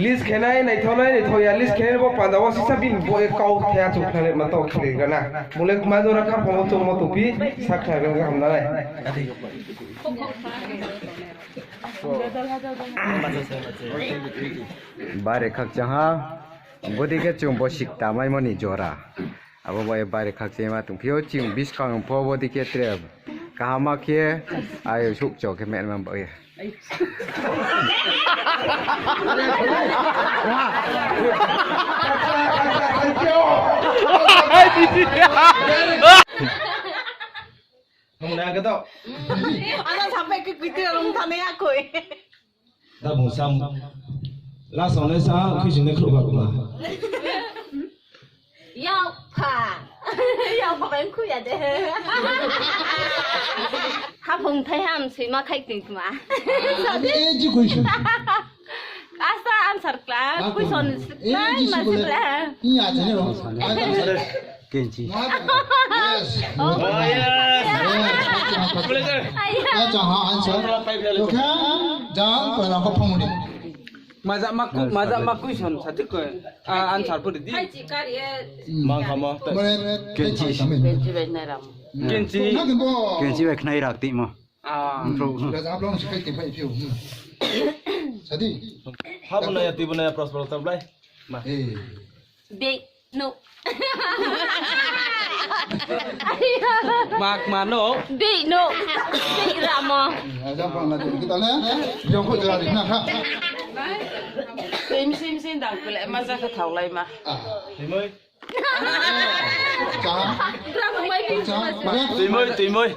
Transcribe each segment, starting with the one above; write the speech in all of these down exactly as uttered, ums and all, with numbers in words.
List khenai, naithaonai, naithao ya, list khenai bo panda wo sisa bini bo e kau thaya chung khnanai ma tao khiri gana. Mole kma jora khaphang wo chung mo tongphi, sa khna gana gaham nanai. Bare khakchang ha, bodei khe chung bo sikta maimo ni jora. Abo bai bare khakchangma tongphi ou, chung buskang pho bodei khe tre kaham khe, ayo souhcho khe mehma ba ye. Hong na khe to. Ada sampai ke kuiti rong thane ya koi. Da bung sam. Last one sa khuising ne khruh ba kuma. Yao pha. Yao pha bai khui ya de. Haphung thai ham sui ma khai tui kuma. Education. Asa answer kla, question kla, ma se kla. Iya, jani ro. Kenchi. Yes. Oh, yes. Yes. Pleasure. Iya. Ya, jang ha answer. Okay. Jang, kau na ko phone ni. Maja ma ku, maja ma question sa ti ko. Ah, answer puri di. Hai chi kari e. Mang kha ma. Kenchi. Kenchi bai khnai ram. Kenchi. Kenchi bai khnai rak ti ma. Ah. Raja blong si kai te pai piu. Sadi. Ha bo na ya, tui bo na ya, pros pros ta blai. Ma. Eh. Dei no. Mak ma no. Dei no. Dei ramo. Raja blong na dei kita le. Yang ko jara di na kha. Sim sim sim dang kule ma ja ka thau lai ma. Ah. Tuimoi. Tuimoi, tuimoi.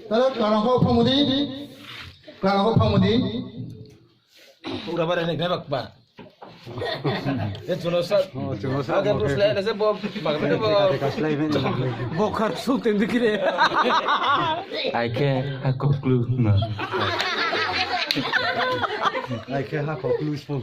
Tara klarang kho phangmudi. Klarang kho phangmudi. Ura bare ni bebak ba. Ye chuno sa. Oh, chuno sa. Age bo slai na se bo bak bo. Bo khar suk ten dikire. Ai khe ha koklu ma. Ai khe ha koklu spo.